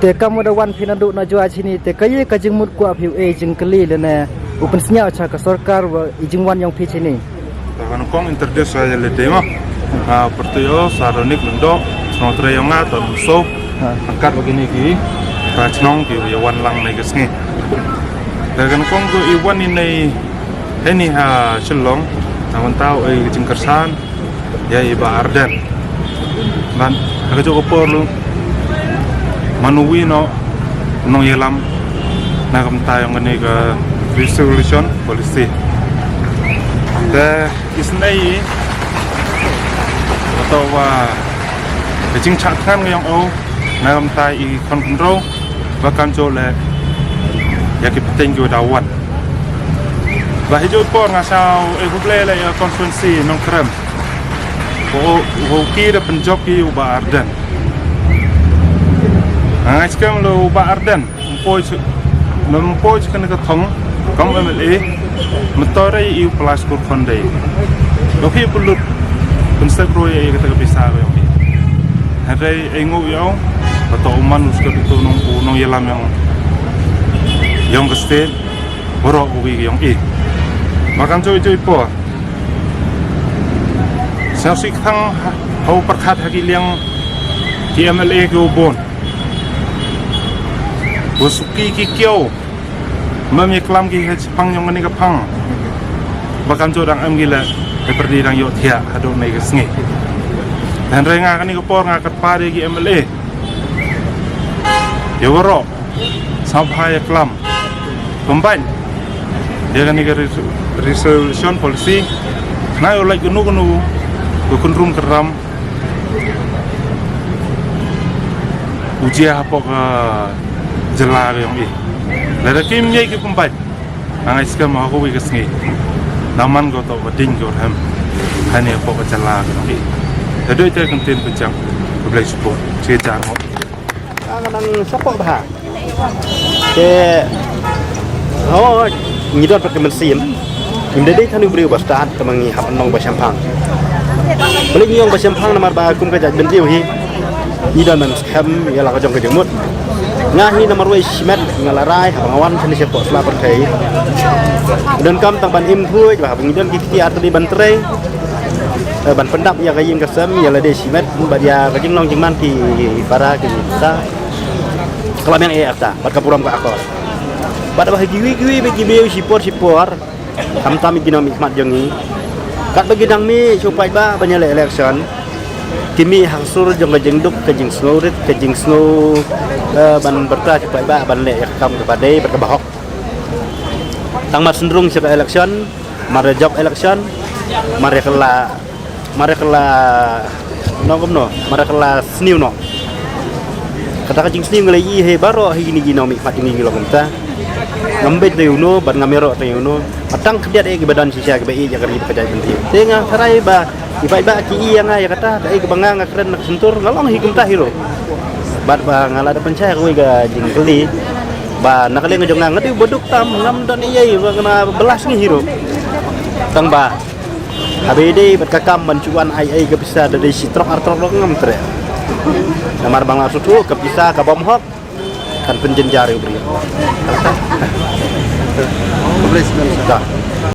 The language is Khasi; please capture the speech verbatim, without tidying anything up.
Te kam wa da wan phi naduh na jua shini, te kaei ka jingmut kwah phi u e jingkylli lane u pynsngew cha ka sorkar wa i jingwan yong phi shini? Te ka nyngkong introduce ïa lade mo. Ah, pyrtuit ïa u Saronik Lyngdoh, shnong tre yong nga Ton Muso. Ha. Angkat wa kini ki, ah, shnong ki ïa wan lang na ka sngi. Te ka nyngkong ko i wan i nei, heni ha Shillong, na wan tau i jingkyrsan ïa i Bah Ardent. Ban, ha ka jong ka por lu, mano wi no nongïalam na ka bynta yong kane ka resolution policy. Te isynei kato wa ka jingshah thngan ka yong o na ka bynta i khon khynroo ba kan jooh leh ïa ki pateng ki wa da wan. Ba hi jooh i por nga sñiaw e khublei leh ïa constituency Nongkrem. Ko, ko ki da pynjop ki u Bah Ardent. Nga ngeit skhem leh u Bah Ardent, ym poi sha, ym poi sha kane ka thong kam MLA, mynta rei i u plas kur khon dei. Lok hi pynlut pynsep roi ïa kata ka pisa ka yong i. Hynrei ai nguh ïa u, ba to u man u sket u nong, u nongïalam yong, yong ka state, baroh uwi ka yong i. Ba kan jooh i jooh i por. Sñiaw sih kthang ha, ha u pyrkhat ha ki liang ki MLA ki u bun. Wa suki ki kiaw. Mem ïa klam ki ha chiphang yong kane ka phang. Ba kan jooh dang em ki leh, ha pyrdi dang ïoh thiah haduh nei ka sngi. Hynrei nga kane ka por nga kyrpad ïa ki MLA. Ïa waroh, sngewbha ïa klam. Pynbeit ïa kane ka res-, resolution policy. Nai u lait kano kano, u kynrum kynram. U jia hapoh ka jylla ka yong i. Lada kim ïa ki pynbeit. Nga ngeit skhem ha kawei ka sngi. Namar ko to ka ding ko hem. Hani hapoh ka jylla ka yong i. Haduh te kan tin pynjang. Khublei shibun. Chi jar mo. Ah, nga nang support bha. Te, oh, ngi don pat ka mynsiem. Ngim da dei than u briew ba stad, te ma ngi hap nong ba shemphang. Balei ngi ong ba shemphang namar ba kum ka jaitbynriew hi. Ngi don ban skhem ïa la ka jong ka jingmut. Nga hi namar wei shimet nga la rai haba nga wan shane shapoh sla pyrthei. Donkam tang ban im thuid ba haba ngi don ki kti ar tylli ban trei. Eh, ban pyndap ïa ka ïing ka sem, ïa lade shimet, bad ïa ka jinglong jingman ki para ki sa. Ka la miang eh ata, bad ka burom ka akor. Bad ba ha kiwei kiwei ba ki briew shipor shipor. Khamtam ki nongmihkhmat jong ngi. Katba ki dang mih sha u paidbah ban ïaleh election. Ki mih ha ka sur jong ka jingduk, ka jingsngewrit, ka jingsngew, eh, ban pyrta sha u paidbah ban leh ïa ka kam kaba dei bad kaba hok. Tang mar synrung sha ka election, mar jop election, mar kylla, mar kylla, no kumno, mar kylla sniew noh. Kata ka jingsniew nga la ïohi baroh hi kine ki nongmihkhmat jong ngi ki long kumta. Ngam beit te uno, bad ngam ïaroh te uno. Tang khyndiat eh kiba don shisha kiba ïeit ïa ka ri bad ka jaitbynriew. Te nga tharai ba ki paidbah ki ïa nga ïa kata, kaei kaba nga nga kren na ka shyntur, nga long hi kumta hi ruh. Bad ba nga la da pynshai kawei ka jingkylli. Ba na ka liang jong nga nga dei uba duk tam, ngam don ei ei ba nga na bylla sngi hi ruh. Tang ba haba ïadei bad ka kam ban shu wan ai ei ka pisa da dei shi trok ar trok ruh ngam treh. Namar ba nga shu ka pisa ka bym hok. Kan pynjynjar ïa u briew. Khublei shibun. Da.